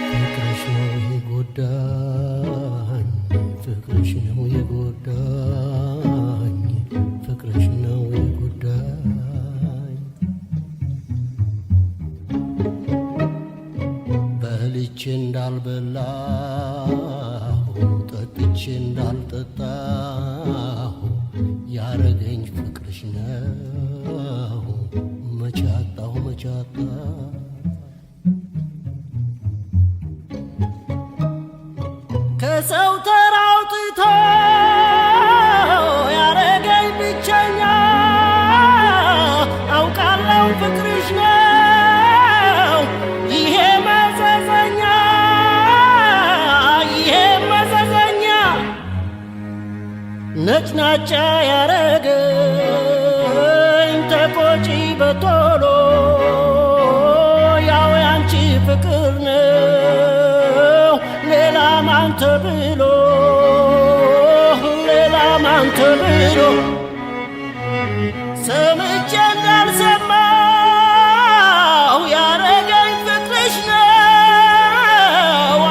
ፍቅርሽ ነው የጎዳኝ፣ ፍቅርሽ ነው የጎዳኝ፣ ፍቅርሽ ነው የጎዳኝ። በልቼ እንዳልበላሁ፣ ጠጥቼ እንዳልጠጣሁ ያረገኝ ፍቅርሽ ነው። መቻጣሁ መቻጣ። ከሰው ተራውጥቶ ያረገኝ ብቸኛ፣ አውቃለው ፍቅርሽ ነው ይሄ መዘዘኛ፣ ይሄ መዘዘኛ። ነጭናጫ ያረገኝ፣ ተቆጪ በቶሎ፣ ያው ያንቺ ፍቅር ነው፣ ሌላ ማን ተብሎ፣ ሌላ ማን ተብሎ። ሰምቼ እንዳልሰማሁ ያረገኝ ፍቅርሽ ነው።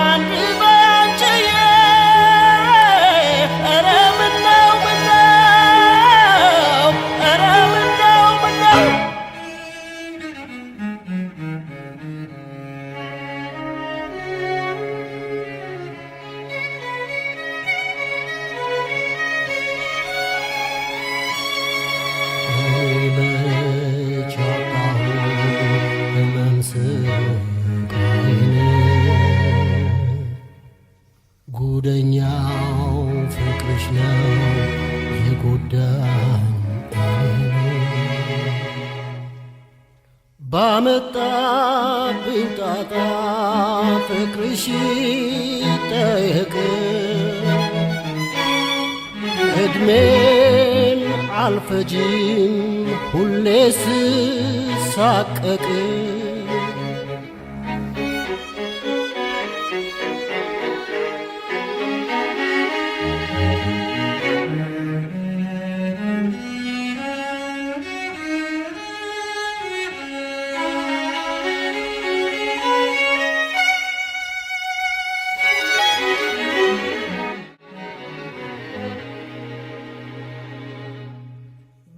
አንድ በአንቺዬ፣ ኧረ ምነው ምነው፣ ኧረ ምነው ምነው። እኔ መች አጣሁ ህመም ስቃይን፣ ጉደኛው ፍቅርሽ ነው የጎዳኝ እኔን። ባመጣብኝ ጣጣ ፍቅርሽ ጠየቅ፣ እድሜን አልፈጅም ሁሌ ስሳቀቅ።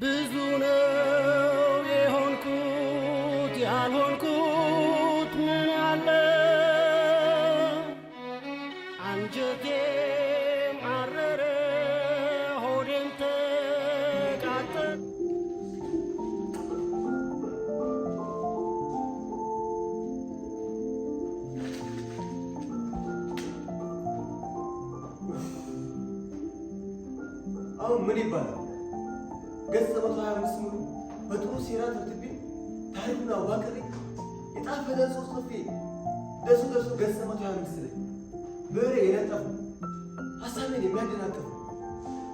ብዙ ነው የሆንኩት፣ ያልሆንኩት ምን አለ? አንጀቴም አረረ፣ ሆዴም ተቃጠለ። አሁን ምን ይባላል? ገጽ 125 ሙሉ በጥሩ ሴራ ተርትቤ፣ ታሪኩን አዋቅሬ፣ የጣፈጠ ጽሑፍ ጽፌ ደርሶ ደርሶ ገጽ 125 ላይ ብዕሬ የነጠፉ፣ ሀሳቤን የሚያደናቅፉ፣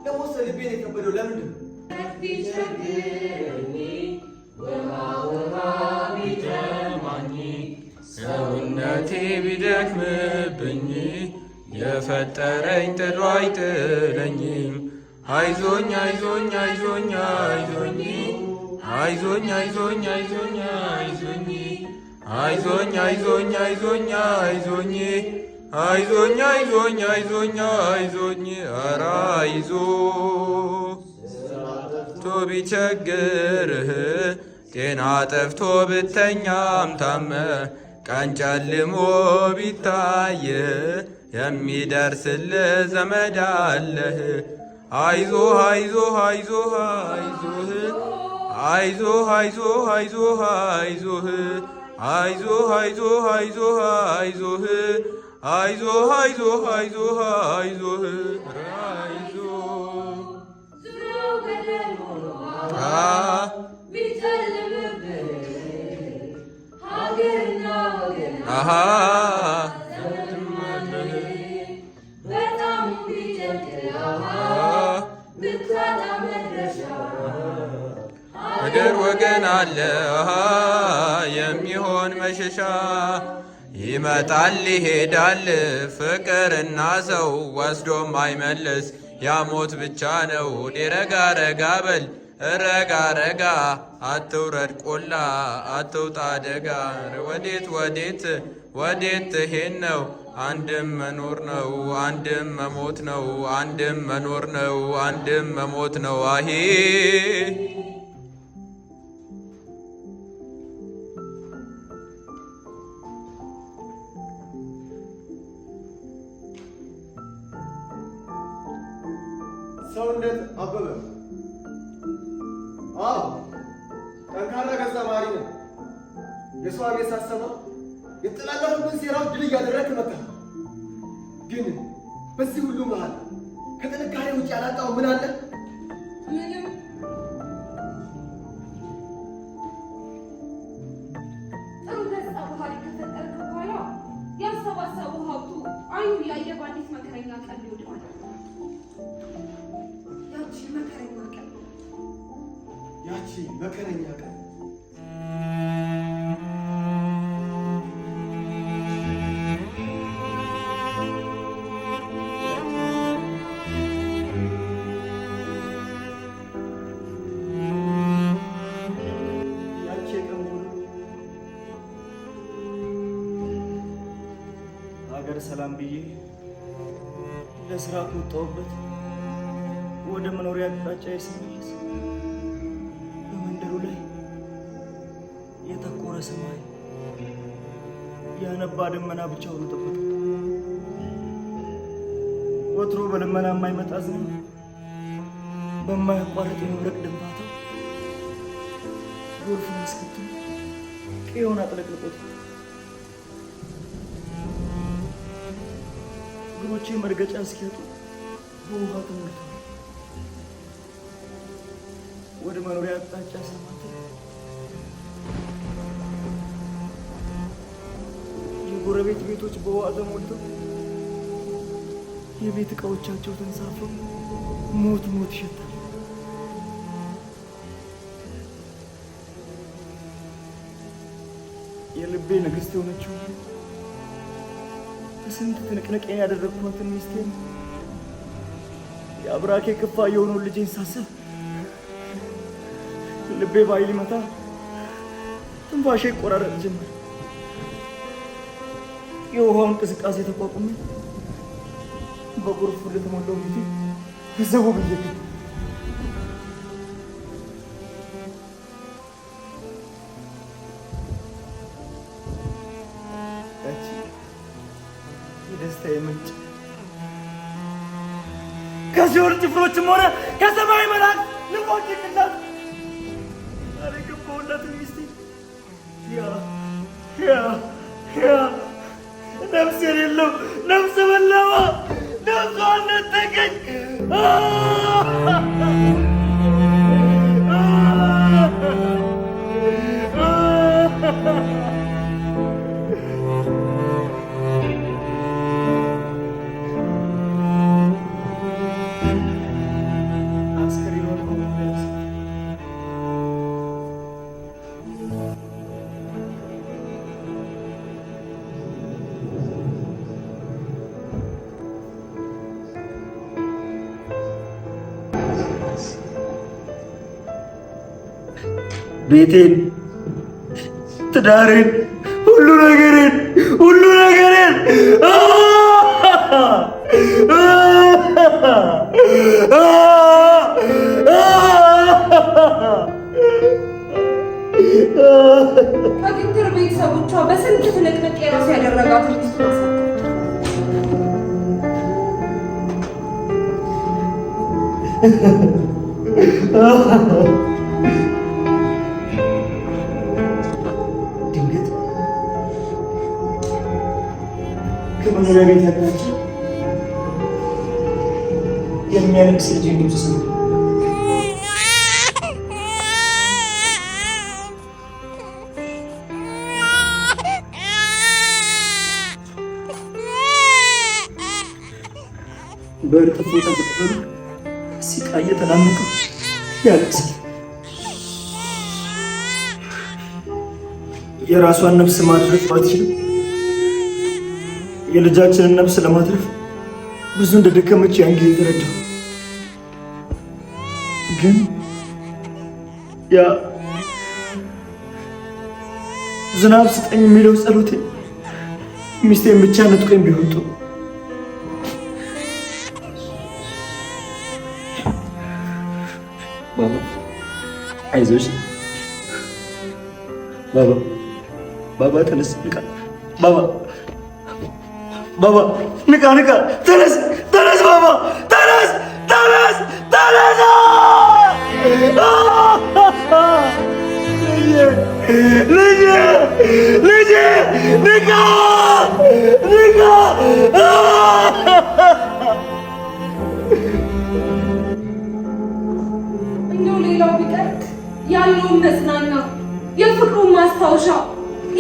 ለመወሰን ልቤን የከበደው ለምንድን ነው? ቢቸግረኝ፣ ውሃ ውሃ ቢጠማኝ፣ ሰውነቴ ቢደክምብኝ፣ የፈጠረኝ ጥሎ አይጥለኝም። አይዞኝ አይዞኝ አይዞኝ አይዞኝ አይዞኝ አይዞኝ አይዞኝ አይዞኝ አይዞኝ አይዞኝ አይዞኝ አይዞኝ አይዞኝ አይዞኝ አይዞኝ ኧረ አይዞ ቶ ቢቸግርህ፣ ጤና ጠፍቶ ብተኛም ታመ፣ ቀን ጨልሞ ቢታይህ፣ የሚደርስልህ ዘመድ አለህ። አይዞህ አይዞህ አይዞህ አይዞህ አይዞህ አይዞህ አይዞህ አይዞህ አይዞህ አይዞህ አይዞህ አይዞህ አይዞህ አይዞህ አይዞህ አይዞህ አይዞህ። ዙሪያው ገደል ሆኖ ቢጨልምብህ፣ ሀገርና ወገን ዘመድም አለህ። በጣም ቢጨንቅ፣ ብታጣ መድረሻ። አገር ወገን አለ የሚሆን መሸሻ። ይመጣል ይሄዳል ፍቅርና ሰው ወስዶም አይመልስ ያሞት ብቻ ነው። ረጋ ረጋ በል ረጋ ረጋ አትውረድ ቆላ አትውጣ ደጋ። ወዴት ወዴት ወዴት ትሄድ ነው? አንድም መኖር ነው አንድም መሞት ነው አንድም መኖር ነው አንድም መሞት ነው። አሂ ሰውነት አበበ። አዎ ጠንካራ ገጸ ባህሪ ነው። የሰው አቤት ሳሰማ የተጠላለፉብን ሴራዎች ድል እያደረግክ መጣ። ግን በዚህ ሁሉ መሃል ከጥንካሬ ውጭ ያላጣው ምን አለ? ምንም። ጥሩ ገጸ ባህሪ ከፈጠርክ በኋላ ያሰባሰበው ሀብቱ አይኑ እያየ በአንዲት መከረኛ ቀን ይወድማል። ያቺ መከረኛ ቀን ያቺ መከረኛ ቀን። ያቺ የቀን ሁሉ ሀገር ሰላም ብዬ ለስራ ከወጣሁበት ወደ መኖሪያ አቅጣጫ ስመለስ በመንደሩ ላይ የጠቆረ ሰማይ ያነባ ደመና ብቻ ሆኖ ጠበቀ። ወትሮ በልመና የማይመጣ ዝናብ በማያቋርጥ የመብረቅ ድንፋታ ጎርፍን አስከትሎ ቀዬውን አጥለቅልቆታል። እግሮቼ መርገጫ እስኪያጡ በውሃ ተሞልተዋል። ወደ መኖሪያ አቅጣጫ ሳማትር የጎረቤት ቤቶች በውሃ ተሞልተው የቤት ዕቃዎቻቸው ተንሳፈው ሞት ሞት ይሸታል። የልቤ ንግሥት የሆነችው በስንት ትንቅንቄን ያደረግኳትን ሚስቴን የአብራኬ ክፋይ የሆነውን ልጄን ሳስብ ልቤ ባይል ይመታ፣ ትንፋሼ ይቆራረጥ ጀመር። የውሃውን እንቅስቃሴ ተቋቁሜ በጎርፍ ለተሞላው ቤቴ ዘው ብዬ ገባሁ። ያቺ የደስታዬ ምንጭ ከሲኦል ጭፍሮችም ሆነ ከሰማይ መላእክት ልዋደቅላት ቃል የገባሁላትን ሚስቴ ያ ያ ያ ነፍስ የሌለው ነፍስ በላዋ ነፍሷን ነጠቀኝ። አስከሬኗን በመያዝ ቤቴን፣ ትዳሬን፣ ሁሉ ነገሬን ሁሉ ነገሬን። ከግትር ቤተሰቦቿ በስንት ትንቅንቅ የራሱ ያደረጋትን ሚስቱን አሳጣ። ድንገት ከመኖሪያ ቤት አቅጣጫ የሚያለቅስ ልጅ ድምፅ ሰማሁ። በእርጥብ ቦታ ተቀብሎ ሲቃ እየተናነቀው ያለቅሳል። የራሷን ነፍስ ማትረፍ ባትችልም የልጃችንን ነፍስ ለማትረፍ ብዙ እንደደከመች ያን ጊዜ ተረዳሁ። ግን ያ ዝናብ ስጠኝ የሚለው ጸሎቴ ሚስቴን ብቻ ነጥቆኝ ቢሆን ጥሩ። ባባ አይዞሽ፣ ባባ ባባ ተነስ፣ ንቃ፣ ባባ ባባ ንቃ፣ ንቃ፣ ተነስ፣ ተነስ፣ ባባ ተነስ፣ ተነስ፣ ተነስ! ልጄ ልጄ ንቃ፣ ንቃ! እንደው ሌላው ቢቀር ያለውን መጽናኛ የፍቅሩን ማስታወሻ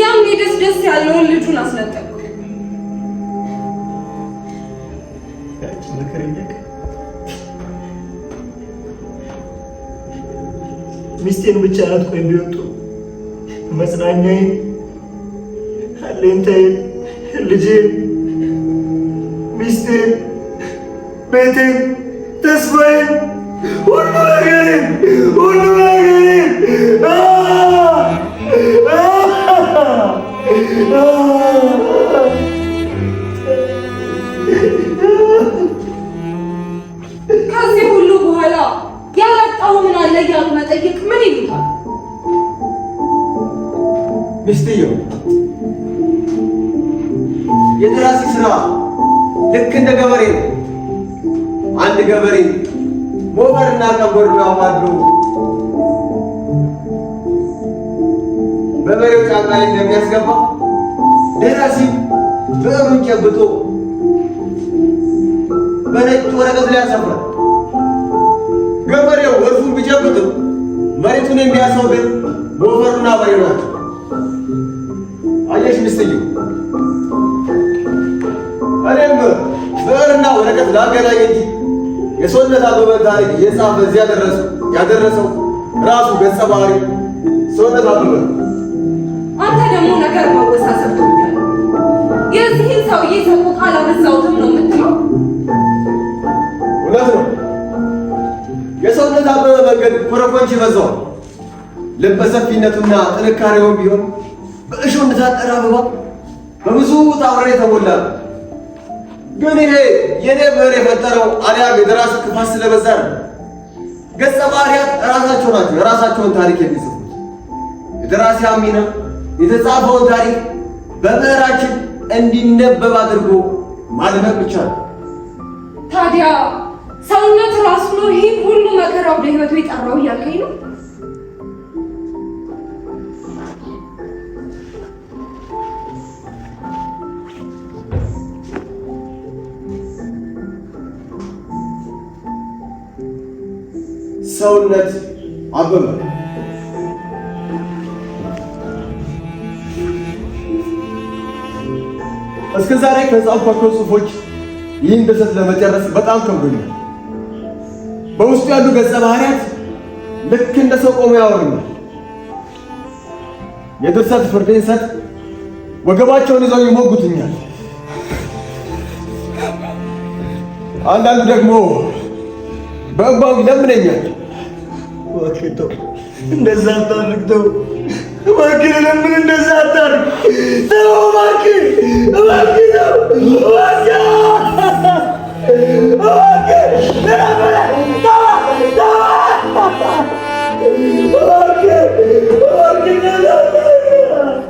ያኔ ደስ ደስ ያለውን ልጁን አስነጠቅኩ። ያቺ መከረኛ ቀን ሚስቴን ብቻ ነጥቆኝ ቢሆን ጥሩ። መጽናኛዬን፣ አለኝታዬን፣ ልጄን፣ ሚስቴን፣ ቤቴን፣ ተስፋዬን፣ ሁሉ ነገሬን ሁሉ ነገሬን ከዚህ ሁሉ በኋላ ያላጣው ምን አለ እያሉ መጠየቅ ምን ይሉታል? ሚስትየው የደራሲ ስራ ልክ እንደ ገበሬ ነው። አንድ ገበሬ ሞፈርና ቀንበሩን አዋህዶ በበሬው ጫንቃ ላይ እንደሚያስገባ ደራሲው ብዕሩን ጨብጦ በነጭ ወረቀት ላይ ያሰፍራል። ገበሬው ወርፉን ቢጨብጥም መሬቱን የሚያሰው ግን ሞፈሩና በሬው ናቸው። አየሽ ሚስትየው፣ እኔም ብዕርና ወረቀት ላገናኝ እንጂ የሰውነት አበበ ታሪክ የጻፈ እዚህ ያደረሰው ራሱ ገጸ ባህሪ ሰውነት አበበ ነው። አንተ ደግሞ ነገር ማወሳሰብ ትወዳለህ። የዚህን ሰውዬ ሰቆቃ አላበዛሁትም ነው የምትለው? እውነት ነው። የሰውነት አበበ መንገድ ኮረኮንች ይበዛዋል። ልበ ሰፊነቱና ጥንካሬውም ቢሆን በእሾህ እንደታጠረ አበባ በብዙ ውጣ ውረድ የተሞላ ነው። ግን ይሄ የኔ ብዕር የፈጠረው አልያም የደራሲ ክፋት ስለበዛ ነው። ገጸ ባህሪያት ራሳቸው ናቸው የራሳቸውን ታሪክ የሚጽፉት። የደራሲያን ሚና የተጻፈውን ታሪክ በብዕራችን እንዲነበብ አድርጎ ማድመቅ ብቻ ነው። ታዲያ ሰውነት ራሱ ነው ይህን ሁሉ መከራ ወደ ህይወቱ የጠራው እያልከኝ ነው? ሰውነት አበበ እስከ ዛሬ ከጻፍኳቸው ጽሑፎች ይህን ድርሰት ለመጨረስ በጣም ከብዶኛል። በውስጡ ያሉ ገጸ ባህሪያት ልክ እንደ ሰው ቆመው ያወሩኛል። የድርሰት ፍርዴን ሰጥ ወገባቸውን ይዘው ይሞግቱኛል። አንዳንዱ ደግሞ በእንባው ይለምነኛል። እባክህ ተው፣ እንደዛ አታድርግ፣ ተው እባክህ፣ ለምን እንደዛ አታድርግ? ተው እባክህ፣ እባክህ ተው፣ እባክህ፣ እባክህ፣ ተው፣ ተው፣ እባክህ፣ እባክህ እንደዛ አታድርግ።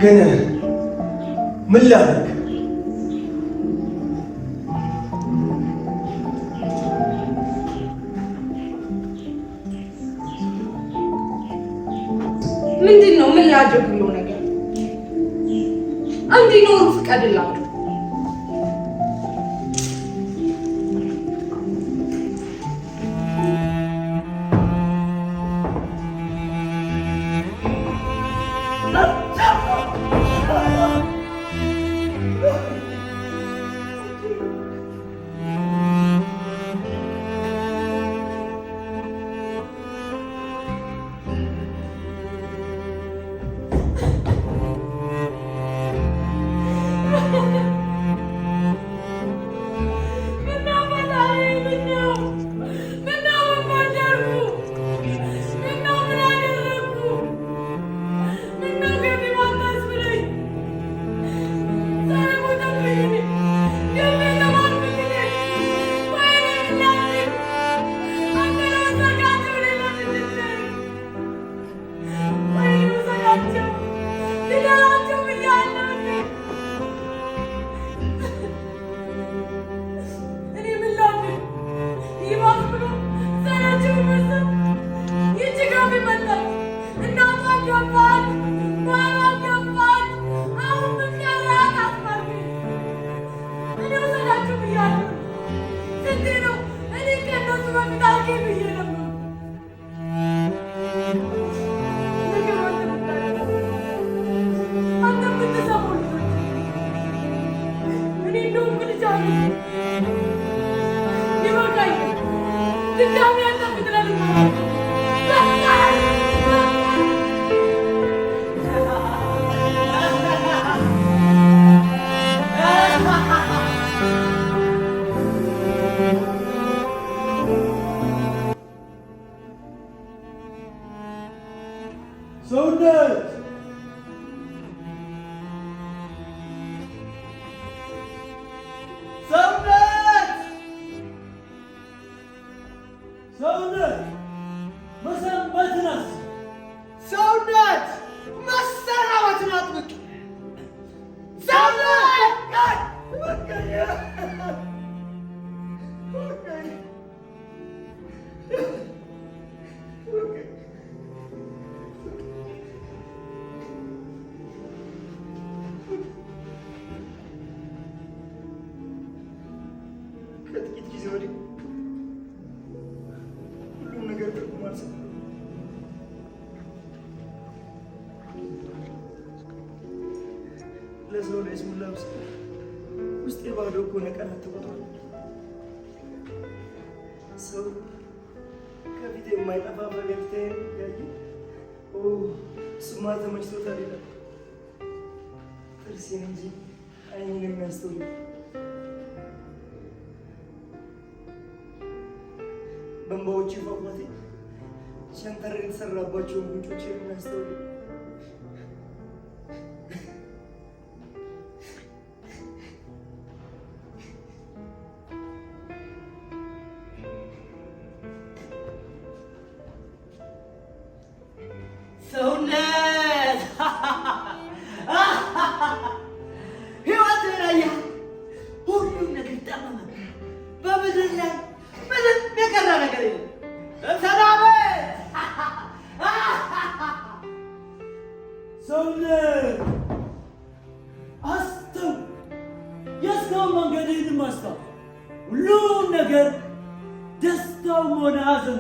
ግን ምን ላድርግ? ምንድን ነው ምን ላድርግ ብሎ ነገር እንዲኖሩ ፍቀድላቸው። ድጋሚ አንተ ፊት ላይ በቃኝ። ሰውነት፣ ሰውነት፣ ሰውነት፣ መሰንበትን አስብ። ሰውነት፣ መሰናበትን አጥብቅ። ሰውነት፣ በቃኝ፣ በቃኝ። ከጥቂት ጊዜ ወዲህ ሁሉም ነገር ትርጉም አልሰጠም። ለሰው ለይስሙላ ምስል ውስጤ ባዶ ከሆነ ቀናት ተቆጥሯል። ሰው ከፊቴ የማይጠፋ ፈገግታዬን ያየ "ኦ፣ እሱማ ተመችቶታል" ይላል። ጥርሴን እንጂ ዓይኔን የሚያስተውል በእንባዎቼ ፏፏቴ ሸንተረር የተሰራባቸውን ጉንጮቼ የሚያስተውል። ሰውነት፣ ህይወትን አየህ፣ ሁሉም ነገር ጠመመ። በምድር ላይ ምንም የቀረ ነገር የለም። ሰላም። ሰውነት፣ አስተው፣ የእስካሁን መንገድህንም አስተው። ሁሉም ነገር ደስታውም ሆነ ሐዘኑ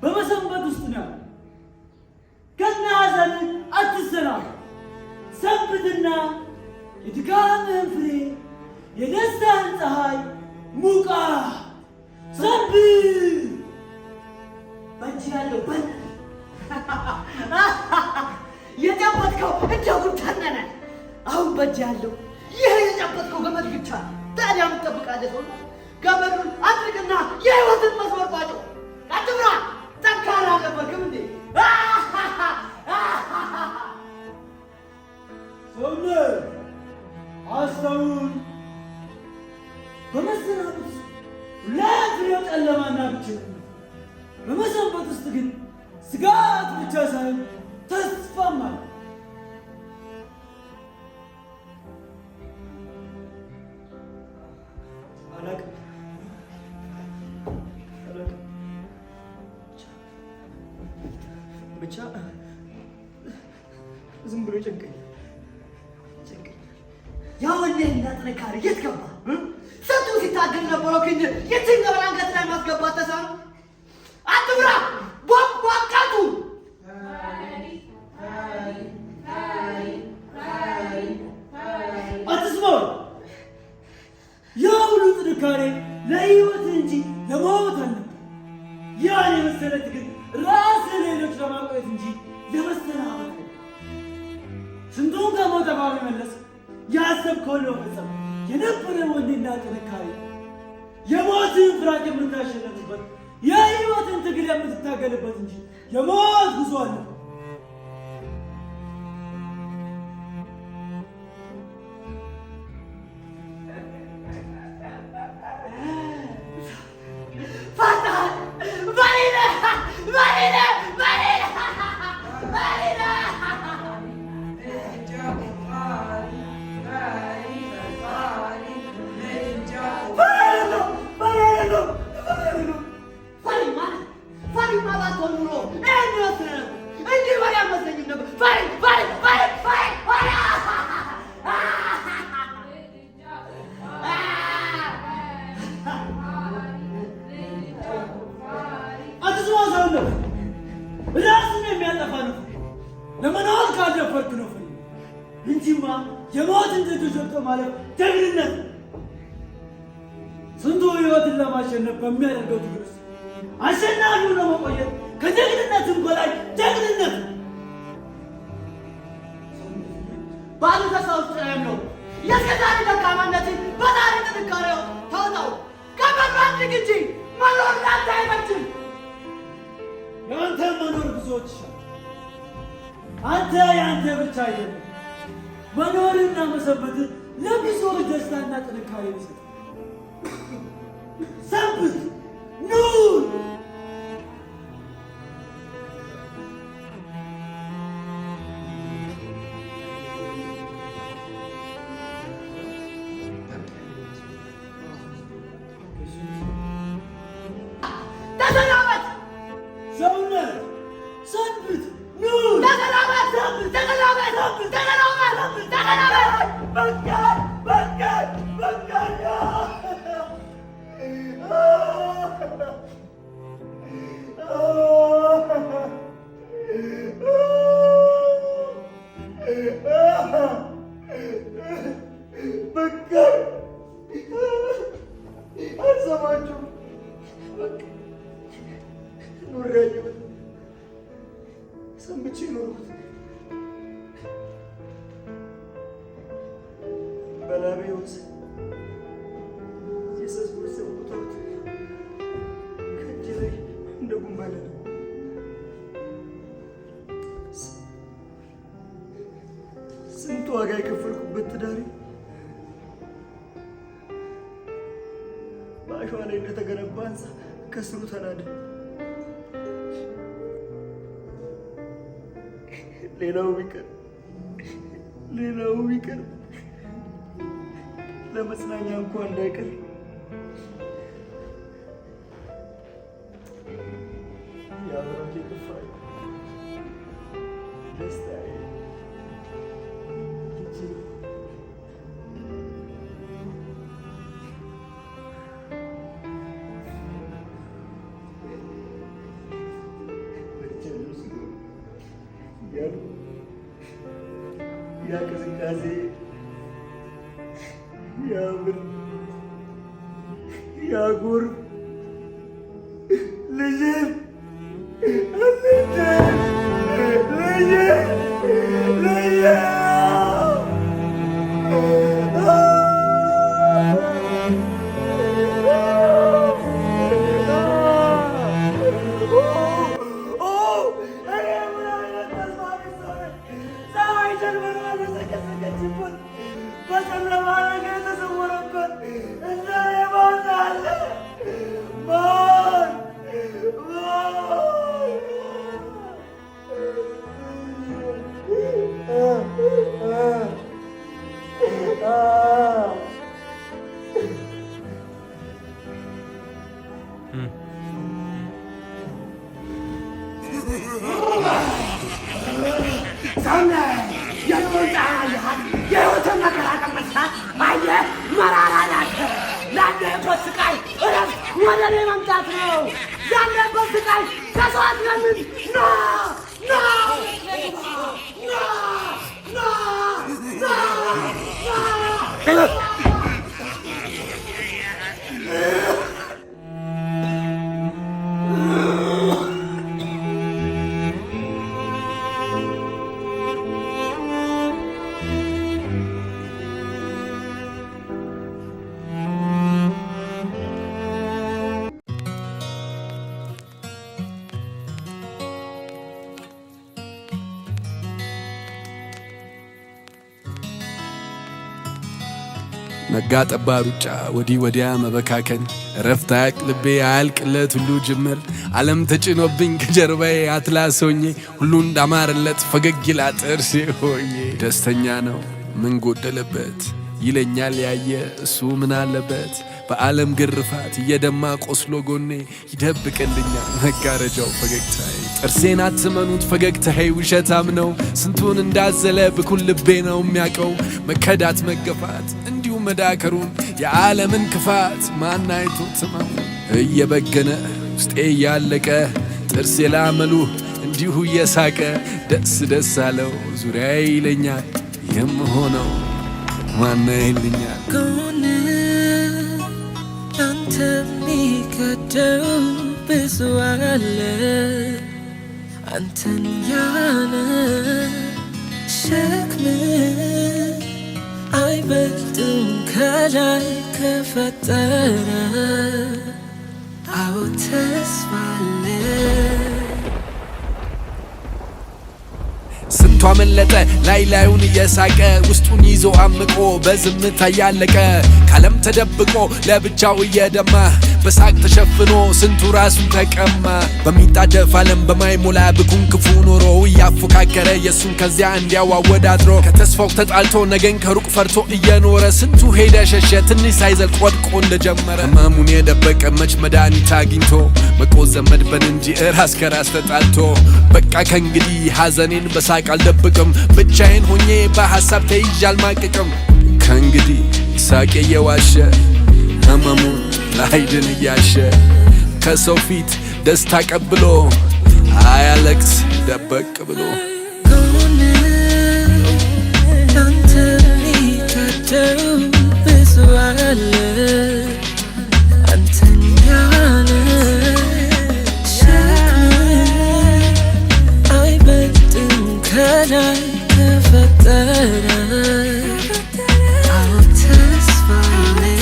በመሰንበት ውስጥ ነው ያለው። ከነ ሐዘንህ አትሰናበል። ሰንብትና የድካምህን ፍሬ የደስታህን ፀሐይ ሙቃ። ሰንብት። በእጅ ያለው በል፣ የጨበጥከው እንደ ጉድ ተነነ። አሁን በእጅ ያለው ይህ የጨበጥከው ገመድ ብቻ ነው። ታዲያ ምን ትጠብቃለህ? ሰው ገመዱን አጥብቅና የህይወትን መስመር ቋጨው። አትፍራ። ጠንካራ አልነበርክም እንዴ? ሰውነት፣ አስተውል። በመሰናበት ውስጥ ለፍሬው ጨለማና ብቸኝነት፣ በመሰንበት ውስጥ ግን ስጋት ብቻ ሳይሆን ተስፋም አለ። አላውቅም፣ አላውቅም። ብቻ ዝም ብሎ ይጨንቀኛል፣ ይጨንቀኛል። ያ ወኔህና ጥንካሬ የት ገባ? ስንቱ ሲታገል ነበረው ክንድ የትን ገበር አንገት ላይ ማስገባት ተሳነው? አትፍራ። ቦቅቧቃቱ። አትስማው። ያ ሁሉ ጥንካሬ ለህይወት እንጂ ለሞት አልነበር። ያን የመሰለ ትግል ራስህ ሌሎች ለማቆየት እንጂ ለመሰናበት ነው። ስንቱን ከሞት አፋፍ የመለስ ያሰብከውን ለመፈጸም የነበረ ወኔና ጥንካሬ የሞትን ፍርሃት የምታሸንፍበት የህይወትን ትግል የምትታገልበት እንጂ የሞት ጉዞ አልነበር። ፈርተሃል። ፈሪ ነህ፣ ፈሪ ነህ፣ ፈሪ ነህ፣ ፈሪ ነህ። ፈሪማ ነህ። ፈሪማ ባትሆን ኑሮ ይሄን ይመስል ነበር። እንዲህ ፈሪ አልመስለኝም ነበር። ፈሪ፣ ፈሪ፣ ፈሪ፣ ፈሪ፣ ፈሪ። አትስማ ሰውነት፣ ራስን የሚያጠፋ ነው ፍሬ። ለመኖር ካልደፈርክ ነው ፍሬ እንጂማ የሞትን ደጆች ወጥቶ ማለፍ ጀግንነት ነው። ስንቱ ህይወትን ለማሸነፍ በሚያደርገው ትግል ውስጥ አሸናፊ ሆኖ መቆየት ከጀግንነትም በላይ ጀግንነት ነው። ባሉ ተስፋ ውስጥ ነው ያለው። የእስከዛሬ ደካማነትን በዛሬ ጥንካሬው ተውጠው ከመኖር አድርግ እንጂ መኖር ለአንተ አይበጅም። የአንተ መኖር ብዙዎች ይሻል። አንተ የአንተ ብቻ አይደለም። መኖርና መሰንበት ለብዙዎች ደስታና ጥንካሬ ይሰጣል። ሰንብት፣ ኑር። ተሰናበት ሰውነት፣ ሰንብት፣ ኑር። ተሰናበት፣ ተሰናበት፣ ተሰናበት፣ ተሰናበት። በቃ በቃ በቃ። በቃ አልሰማችሁም። በቃ ኑሬ ያየሁት ሰንብቼ ኖርኩት። በላቤ ወዝ የሰበሰብኩት ሀብት ከእጄ ላይ እንደ ጉም በነነ። ስንት ዋጋ የከፈልኩበት ትዳሬ በአሸዋ ላይ እንደተገነባ ሕንፃ ከስሩ ተናደ። ሌላው ቢቀር ሌላው ቢቀር ለመጽናኛ እንኳን እንዳይቀር የአብራኬ ክፋይ ደስታዬ ልጄ በልቻለሁ ስሉ እያሉ ያ ቅዝቃዜ፣ ያ ብርድ፣ ያ ጎርፍ ልጄን ልጄን ልጄን ልጄን። እኔ ምን አይነት ተስፋ ቢስ ሰው ነኝ? ፀሐይ ጀንበሯን የዘቀዘቀችበት፣ በጨለማ ነገር የተሰወረበት እንደ እኔ ማን አለ? ማን ማን? ሰውነት የኑሮን ፀሐይ አየሃት፣ የሕይወትን መከራ ቀመስካት። አየህ፣ መራራ ናት። ላለህበት ስቃይ እረፍት ወደ እኔ መምጣት ነው። ያለህበት ስቃይ ከሰው አትለምን። ና ና ና ና ና ና። ነጋ ጠባ ሩጫ ወዲህ ወዲያ መበካከን፣ እረፍት አያቅ ልቤ አያልቅለት ሁሉ ጅምር። ዓለም ተጭኖብኝ ከጀርባዬ አትላስ ሆኜ ሁሉ እንዳማረለት ፈገግ ይላ ጥርሴ ሆኜ ደስተኛ ነው ምን ጎደለበት ይለኛል ያየ እሱ ምን አለበት። በዓለም ግርፋት እየደማ ቆስሎ ጎኔ ይደብቅልኛል መጋረጃው ፈገግታዬ። ጥርሴን አትመኑት፣ ፈገግታዬ ውሸታም ነው። ስንቱን እንዳዘለ ብኩን ልቤ ነው የሚያውቀው። መከዳት፣ መገፋት፣ እንዲሁ መዳከሩን፣ የዓለምን ክፋት ማን አይቶት ህመሙን። እየበገነ ውስጤ እያለቀ ጥርሴ ላመሉ እንዲሁ እየሳቀ ደስ ደስ አለው ዙሪያዬ ይለኛል፣ የምሆነው ማነ ይልኛል። ጎን ላንተ የሚከደው ብዙ አለ አንተን ያለ ሸክም አይበልጥም ከላይ ከፈጠረ። አዎ ተስፋ አለ። ስንቱ አመለጠ ላይ ላዩን እየሳቀ፣ ውስጡን ይዞ አምቆ በዝምታ እያለቀ፣ ካለም ተደብቆ ለብቻው እየደማ፣ በሳቅ ተሸፍኖ ስንቱ ራሱን ተቀማ። በሚጣደፍ ዓለም በማይሞላ ብኩን ክፉ ኖሮ እያፎካከረ የእሱን ከዚያ እንዲያዋወዳድሮ፣ ከተስፋው ተጣልቶ ነገን ከሩቅ ፈርቶ እየኖረ፣ ስንቱ ሄደ ሸሸ ትንሽ ሳይዘልቅ ወድቆ እንደጀመረ። ህመሙን የደበቀ መች መድኃኒት አግኝቶ፣ መቆዘም መድበን እንጂ ራስ ከራስ ተጣልቶ። በቃ ከእንግዲህ ሐዘኔን በሳቅ አልደብቅም፣ ብቻዬን ሆኜ በሐሳብ ተይዤ አልማቅቅም። ከእንግዲህ ሳቄ እየዋሸ ህመሙን ላይድን እያሸ፣ ከሰው ፊት ደስታ ቀብሎ አያለቅስ ደበቅ ብሎ። ጎን ላንተ የሚከደው ብዙ አለ አንተን ያለ ሸክም አይበልጥም ከላይ ከፈጠረ። አዎ ተስፋ አለ።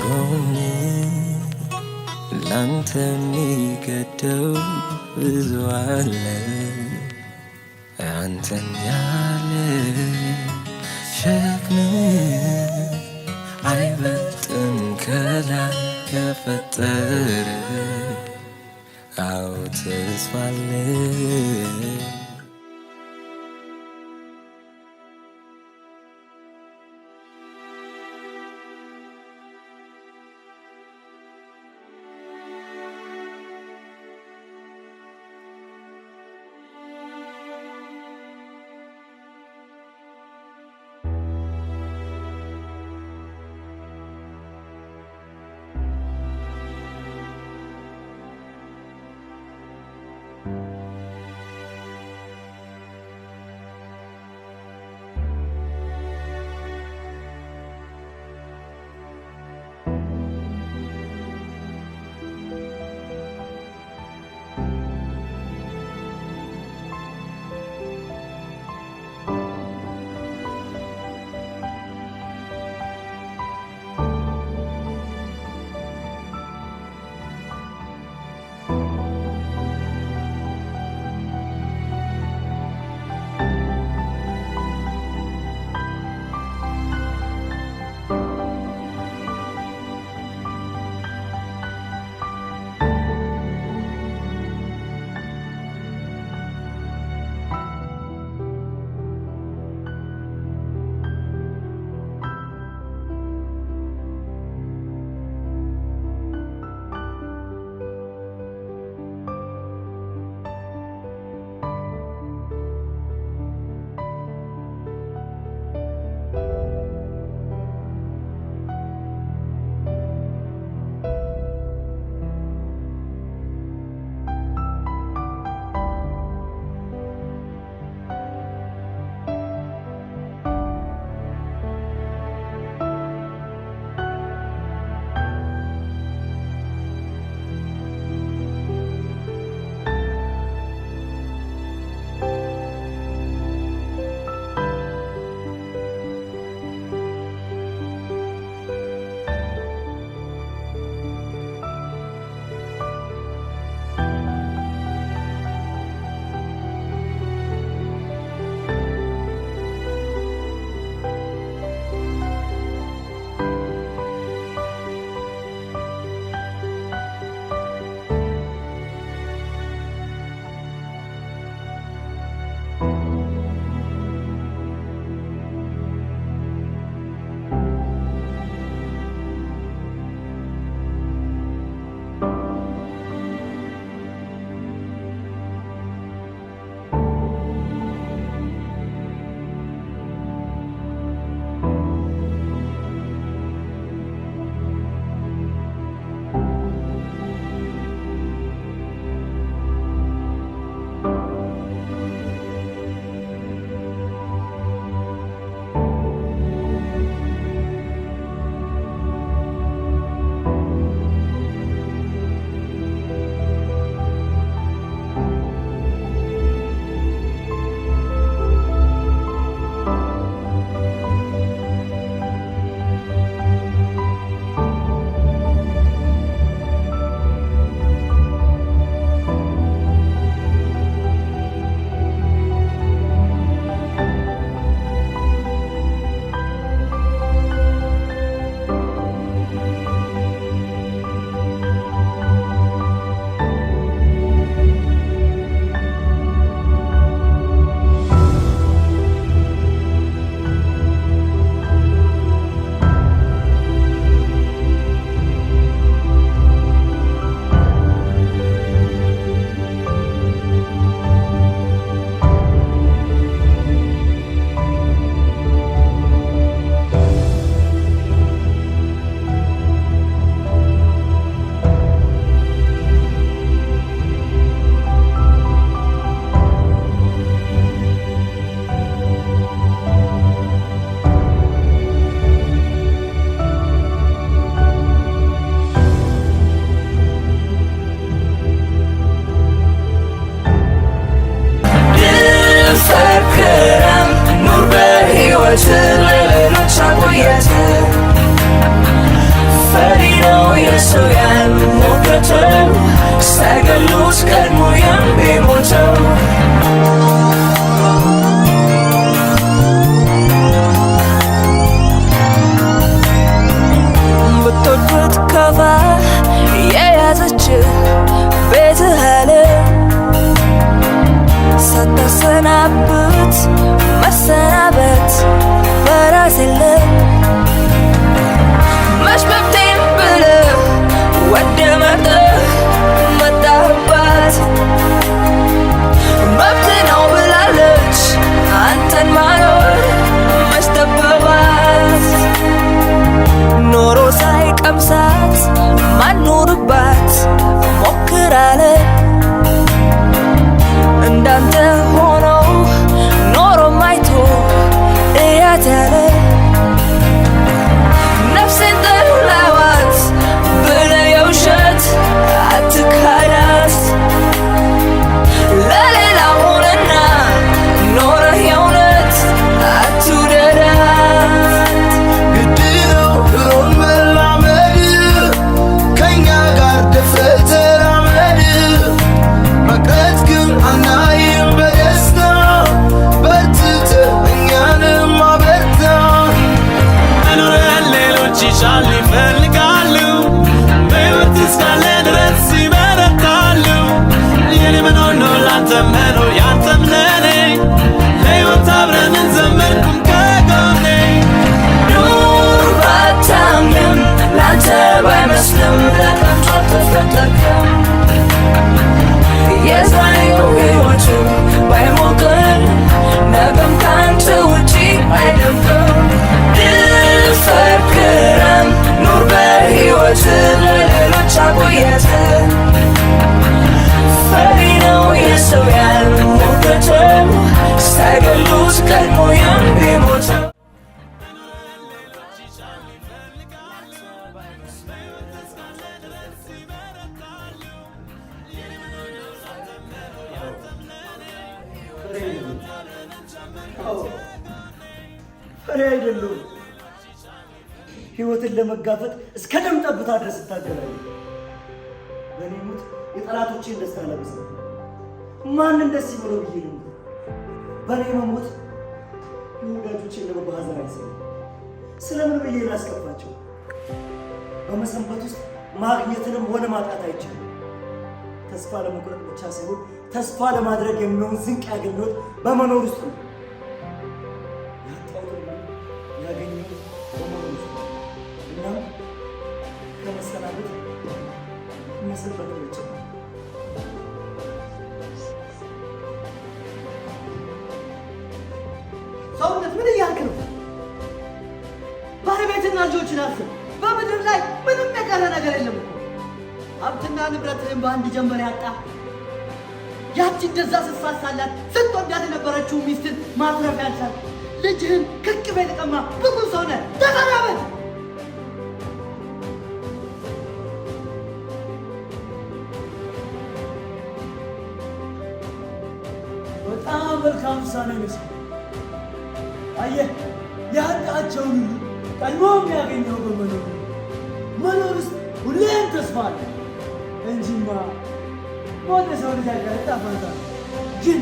ጎን ላንተ የሚገደው ብዙ አለ አንተን ያለ ሸክም አይበልጥም ከላይ ከፈጠረ። አዎ ተስፋ አለ። በሕይወት ለሌሎች አቆያት። ፈሪ ነው የሰው ያልሞገተው፣ ሳይገሉት ቀድሞ የሚሞተው። ብትወድ ብትከፋ የያዘች ቤትህ አለ፣ ሳታሰናብት መሰናበት በራስ የለም። መች መብቴን ብለህ ወደ መርጠህ መጣህባት፣ መብት ነው ብላለች አንተን ማኖር መች ጠበባት? ኖሮ ሳይቀምሳት ማኖርባት ሞክራለ፣ እንዳንተ ሆኖ ኖሮ ማይቶ እያት ያለ። ነፍሴን ጥለዋት ብለህ የውሸት አትካዳት፣ ለሌላ ሆነና ኖረህ የእውነት አትውደዳት። ግድ ነው ኑሮን መላመድ፣ ከኛ ጋር ደፍረህ ተራመድ። መቅረት ግን አናይም በደስታ፣ በርትተህ እኛንም አበርታ። መኖርን ሌሎች ይሻሉ ይፈልጋሉ፣ በሕይወት እስካለ ድረስ ይበረታሉ። የኔ መኖር ነው ላንተ መኖር፣ ያንተም ለኔ። ለሕይወት አብረን እንዘምር፣ ቁም ከጎኔ። ኑር ባታምንም፣ ላንተ ባይመስልም፣ ለከንቱ አልተፈጠርክም። የዛሬው ሕይወት ባይሞቅም ነገም ካንተ ውጪ አይደምቅም። ድፈር ክረም፣ ኑር በሕይወት ለሌሎች አቆየት። ፈሪ ነው የሰው ያልሞገተው፣ ሳይገሉት ቀድሞ የሚሞተው። ሌሎች ይሻሉ ይፈልጋሉ፣ በሕይወት እስካለ ድረስ ይበረታሉ። የኔ መኖር ነው ላንተ መኖር፣ ያንተም ለኔ። ፈሪ አይደለሁም። አዎ፣ ፈሪ አይደለሁም። ህይወትን ለመጋፈጥ እስከ ደም ጠብታ ድረስ እታገላለሁ። በእኔ ሞት የጠላቶቼን ደስታ ለብሰው ማንን ደስ ይበለው ብዬ ልሙት? በእኔ መሞት የወዳጆቼን ልብ በሐዘን አይሰብም። ስለምን ብዬ ላስከፋቸው? በመሰንበት ውስጥ ማግኘትንም ሆነ ማጣት አይቻልም። ተስፋ ለመቁረጥ ብቻ ሳይሆን ተስፋ ለማድረግ የሚሆን ዝንቅ ያገኘሁት በመኖር ውስጥ ነው። ያጣሁትን ሁሉ ያገኘሁት በመኖር ውስጥ ነው። እናም ከመሰናበት መሰንበት ብቻ ነው። ሰውነት ምን እያልክ ነው? ባለቤትና ልጆችን አስብ። በምድር ላይ ምንም የቀረ ነገር የለም እኮ። ሀብትና ንብረትህን በአንድ ጀንበር ያጣ፣ ያቺ እንደዛ ስትሳሳላት ስትወዳት የነበረችው ሚስትን ማትረፍ ያልቻልክ፣ ልጅህን ከቅፍ የተቀማ ብኩን ሰው ነህ። ተሰናበት። በጣም መልካም ውሳኔ ነው። አየህ፣ ያጣቸውን ሁሉ ቀድሞ የሚያገኘው በመኖር ነው። መኖር ውስጥ ሁሌም ተስፋ አለ እንጂማ ሞት የሰው ልጅ አይቀር ዕጣ ፈንታ ነው። ግን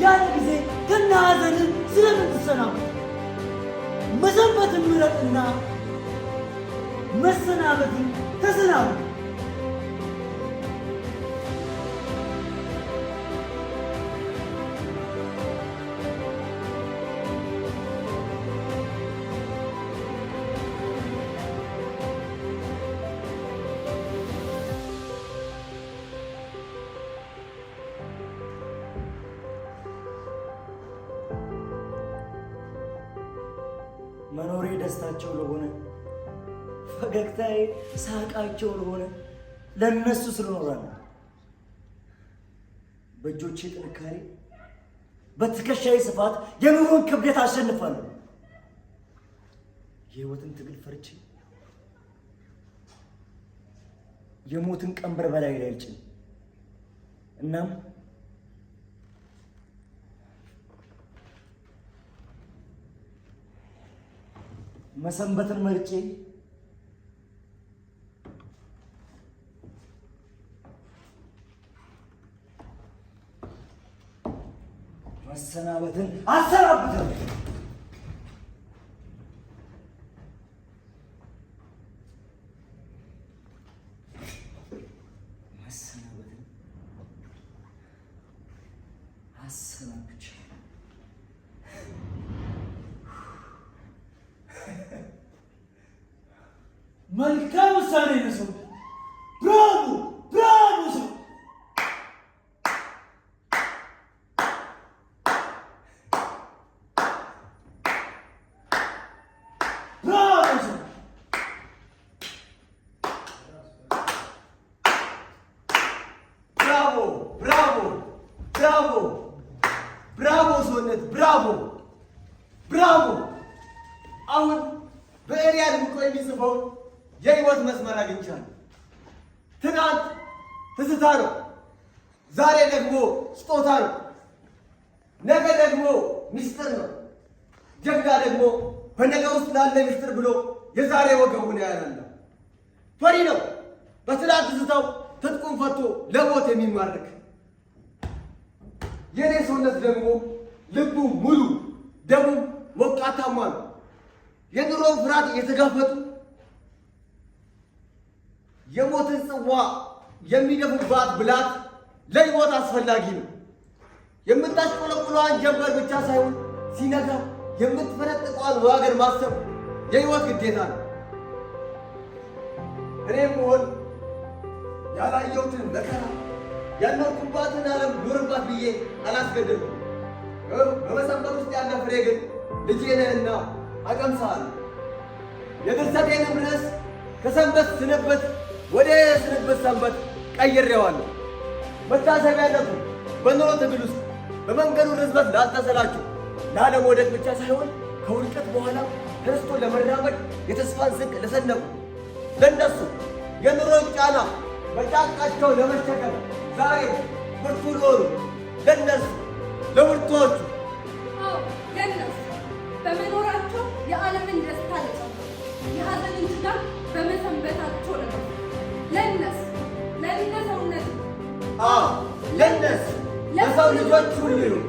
ያን ጊዜ ከነ ሐዘንህ ስለምን ትሰናበት? መሰንበትን ምረጥና መሰናበትን ተሰናበት። መኖሬ ደስታቸው ለሆነ፣ ፈገግታዬ ሳቃቸው ለሆነ ለእነሱ ስለኖራለሁ። በእጆቼ ጥንካሬ በትከሻዬ ስፋት የኑሮን ክብደት አሸንፋለሁ። የህይወትን ትግል ፈርቼ የሞትን ቀንበር በላይ ላይ አልጭንም። እናም መሰንበትን መርጬ መሰናበትን አሰናብታለሁ። መሰናበትን አሰናብቻለሁ። መልካም ውሳኔ ነው ሰው። Bravo bravo ሰው። Bravo ሰው። Bravo bravo bravo bravo ሰውነት፣ bravo bravo። አሁን ብዕሬ አድምቆ የሚጽፈውን የህይወት መስመር አግኝቻለሁ። ትናንት ትዝታ ነው፣ ዛሬ ደግሞ ስጦታ ነው፣ ነገ ደግሞ ምስጢር ነው። ጀግና ደግሞ በነገ ውስጥ ላለ ምስጢር ብሎ የዛሬ ወገቡን ያያል። ፈሪ ነው በትናንት ትዝታው ትጥቁን ፈቶ ለሞት የሚማርክ። የኔ ሰውነት ደግሞ ልቡ ሙሉ ደሙ ሞቃታማ ነው። የኑሮን ፍርሃት እየተጋፈጡ የሞትን ጽዋ የሚደፉባት ብላት ለሕይወት አስፈላጊ ነው። የምታሽቆለቁለዋን ጀንበር ብቻ ሳይሆን ሲነጋ የምትፈነጥቀዋን ዋገን ማሰብ የሕይወት ግዴታ ነው። እኔም ብሆን ያላየሁትን መከራ ያልኖርኩባትን ዓለም ኖርባት ብዬ አላስገድልኩም። በመሰንበት ውስጥ ያለ ፍሬ ግን ልጄ ነህና አቀምስሃለሁ። የድርሰቴንም ርዕስ ከሰንበት ስንብት ወደ ስንብት ሰንበት ቀይሬዋለሁ። መታሰቢያነቱ በኑሮ ትግል ውስጥ በመንገዱ ርዝመት ላልተሰላችሁ፣ ላለመውደቅ ብቻ ሳይሆን ከውድቀት በኋላ ተነስቶ ለመራመድ የተስፋን ስንቅ ለሰነቁ ለእነሱ፣ የኑሮን ጫና በጫንቃቸው ለመሸከም ዛሬ ብርቱ ለሆኑ ለእነሱ፣ ለብርቱዎቹ። አዎ፣ ለእነሱ፣ በመኖራቸው የዓለምን ደስታ ለጨመሩ፣ የሐዘንን ጭጋግ በመሰንበታቸው ለገፉ፣ ለእነሱ፣ ለእነ ሰውነት። አዎ፣ ለእነሱ፣ ለሰው ልጆች ሁሉ ይሁን።